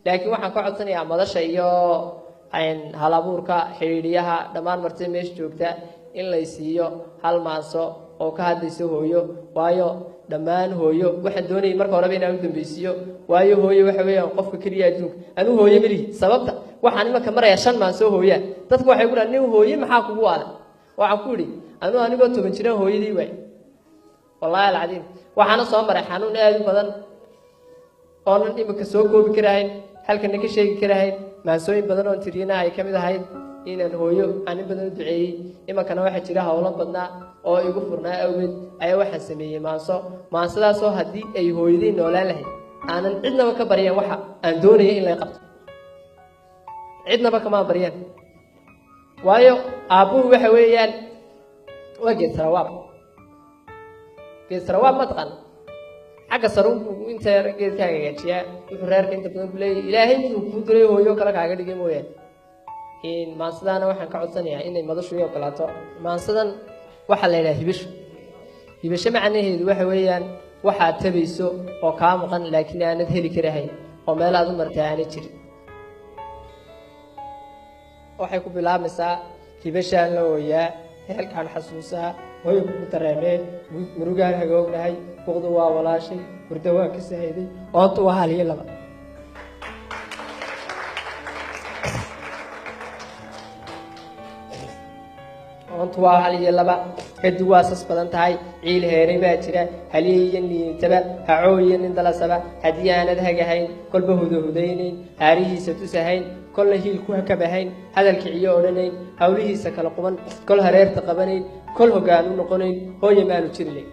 Laakiin waxaan ka codsanayaa madasha iyo halabuurka, xidhiidhiyaha, dhammaan martida meesha joogta in lay siiyo hal maanso oo ka hadlayso hooyo. Waayo dhammaan hooyo waxaan doonayay marka horeba inaan u dambeysiiyo, waayo hooyo waxa weeyaan qofka keliya adduunka. Anuu hooyo melihi, sababta waxaan imanka marayaa 5 maanso hooyaa. Dadku waxay ku dhahan, nin hooye maxaa kugu aaday? Waxaan ku idhi, anuu anigoo 10 jiraan hooyadii waay, wallaahi alcadiim. Waxaana soo maray xanuun aad u badan oonan iminka soo koobi karahayn, halkana ka sheegi karahayn. Maansooyin badan oon tiriyana ay ka mid ahayd inaan hooyo aan in badan u duceeyey. Iminkana waxaa jira howlo badnaa oo igu furnaa awgeed ayaa waxaan sameeyey maanso, maansadaasoo haddii ay hooyaday noolaan lahayd aanan cidnaba ka baryan waxa aan doonaya in lay qabto, cidnaba kamaan baryan. Waayo aabbuhu waxa weeyaan waa geed sarawaab. Geed sarawaab ma taqaan? Xagga sarunku inta geedka hagaajiyaa, wuxuu reerka inta badan ku leeyahy Ilaahay miduu kuu diray hooyo kale kaaga dhigay mooyaane. Maansadaana waxaan ka codsanayaa inay madashu ii ogolaato. Maansadan waxaa la yidhaha hibasho. Hibasho macnaheedu waxa weeyaan waxaad tabayso oo kaa maqan laakiin aanad heli karahayn oo meel aad u martay aanay jirin. Waxay ku bilaabmaysaa: hibashaan la ooyaa, heelkaan xasuusaa, hooyo kugu dareemee, murugaan hagoognahay, buqdu waa walaashay, hurdo waa ka sahayday, oontu waa hal iyo laba. Oontu waa hal iyo laba, hedi waa sas badan tahay, ciil heeray baa jira, halyeeyo liintaba, hacooyo nin dalasaba, haddii aanad hagahayn, kolba hudahudaynayn, haarihiisa tusahayn, kolna hiil ku hakabahayn, hadal kiciyo odhanayn, hawlihiisa kala quban, kol hareerta qabanayn, kol hoggaan u noqonayn, hooye maanu jirilayn.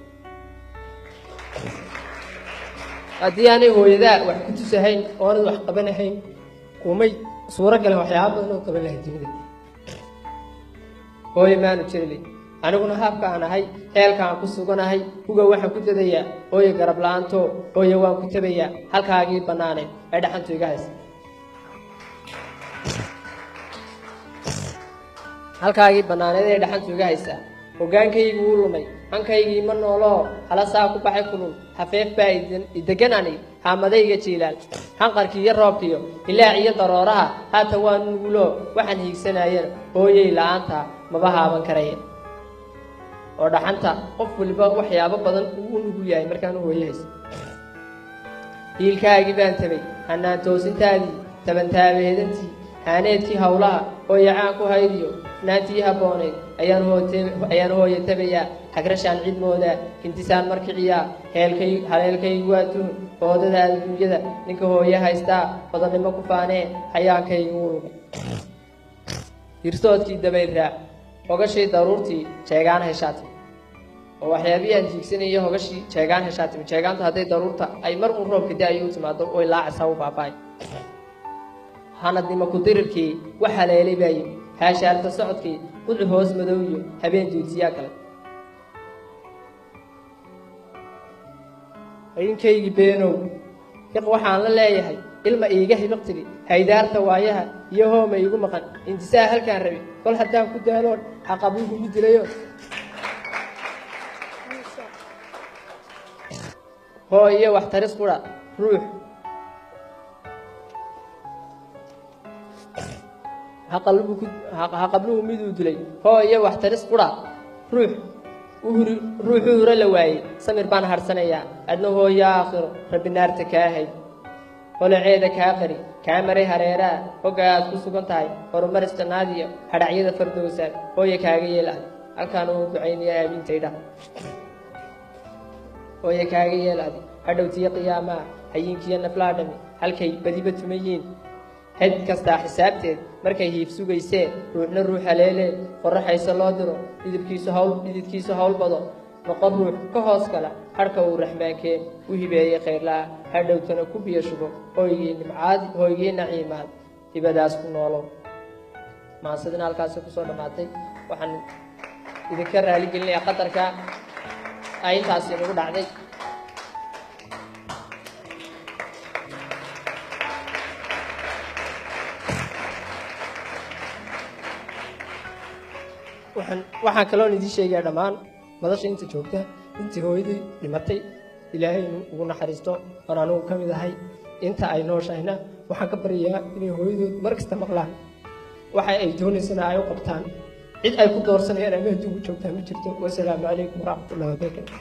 Haddii aanay hooyadaa wax ku tusahayn oonad wax qabanahayn, kumay suuro galen waxyaaba badan oo qaban lahayd dunida. Hooye maanu jirilay. Aniguna haabka aan ahay, heelka aan ku suganahay, huga waxaan ku dadayaa hooye garab la-aanto, hooye waan ku tabayaa halkaagii bannaaneed ee dhaxantu iga haysa, halkaagii bannaaneed ee dhaxantu iga haysaa. Hoggaankaygu wuu lumay, hankaygii ma nooloo, halasaa ku baxay kulul, hafeef baa idegan anig, haamadayga jiilaal, hanqarkii iyo roobkiyo ilaac iyo darooraha haatan waa nuguloo, waxaan hiigsanayana hooyey la-aanta maba haaban karaya. Oo dhaxanta qof waliba waxyaabo badan uu u nugul yahay markaanu hooye haysa. Hiilkaagii baan tabay, hanaan toosintaadii, tabantaabeedantii, haaneedkii howlaha, hooye caan ku haydiyo naantii habbooneyd ayaan hooye tabayaa, hagrashaan cid moodaa, hintisaan markiciyaa, heelkay haleelkaygu waa tuhun, hoodada adduunyada ninka hooye haystaa hodannimo ku faanee, hayaankaygu wuu lumay. Hirsoodkii dabayl raac, hogashii daruurtii jeegaan heshaatimi, oo waxyaabihii aan jiigsanayo hogashii jeegaan heshaatimi. Jeegaantu hadday daruurta ay mar uun roobka da-ayo u timaado way laacaysaa, u baaba'ay. Hanadnimo ku dirirkii wax haleelay baa yimi, haashaarta socodkii quci hoos madow iyo habeen duudsiyaa kale. Hayinkaygii beenow, hiq waxaan la leeyahay ilma iiga hibiqtiri, haydaarta waayaha iyo hooma iigu maqan, intisaa halkaan rabi kol haddaan ku daaloon haqabuugugu dilayo. Hoo iyo wax taris qura ruux haqabluhu miduu dilay, hoo iyo wax taris qura ruux ruuxuu huro la waayey, samir baan harhsanayaa. Adna hooyo aakhiro rabbi naarta kaa hay, holaceeda kaa qari, kaa maray hareeraha, hogga aad ku sugan tahay horumaris jannaadiyo hadhacyada fardowsaan hooye kaaga yeel adi. Halkaan uu ducaynaya aamiintaydha. Hooye kaaga yeel adi hadhowtiyo qiyaamaha, hayinkiyo naflaadhami halkay badiba tumayiin, xid kastaa xisaabteed markay hiib sugaysee, ruuxna ruux haleelee qoraxaysa loo diro, dhidibkiisu hawl dhididkiisu hawl bado, noqon ruux ka hoos gala harka uu raxmaankeen u hibeeyey khayrlaha, hadhowtana ku biyo shubo hooygii nimcaad, hooygii naciimaad, hibadaas ku noolow. Maansadina halkaasi kusoo dhammaatay. Waxaan idinka raali gelinayaa qatarka ay intaasi nagu dhacday. Waxaan kaloon idiin sheegayaa dhammaan madasha inta joogta, intii hooyadii dhimatay Ilaahay inuu ugu naxariisto oon anugu ka mid ahay. Inta ay nooshahayna waxaan ka baryayaa inay hooyadood mar kasta maqlaan, waxa ay doonaysana ay u qabtaan. Cid ay ku doorsanayaan ama adduunku joogtaa ma jirto. Wasalaamu calaykum waraxmatullahi wabarakaatu.